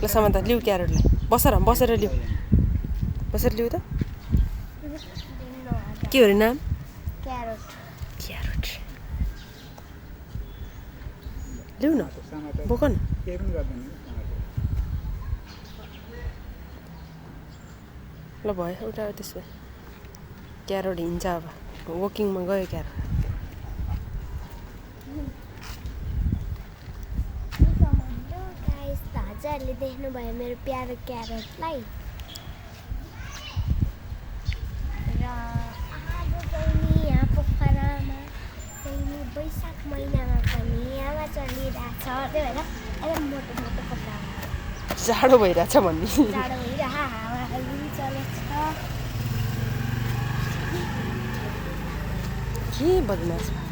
ल समान्ता लिऊ क्यारोटलाई बसेर लिऊ बसेर लिऊ त के हो अरे नाम क्यारोट क्यारोट लिऊ न बोक न ल भयो उता त्यसो भए क्यारोट हिँड्छ अब वकिङमा गयो क्यारोट हजुरहरूले देख्नुभयो मेरो प्यारो क्यारोटलाई र आज चाहिँ यहाँ पोखरामा चाहिँ वैशाख महिनामा पनि हावा चलिरहेछ त्यही भएर एकदम मोटो मोटो कपडा जाडो भइरहेछ भन्ने जाडो भइरह हावाहरू पनि चलेको छ के बदमास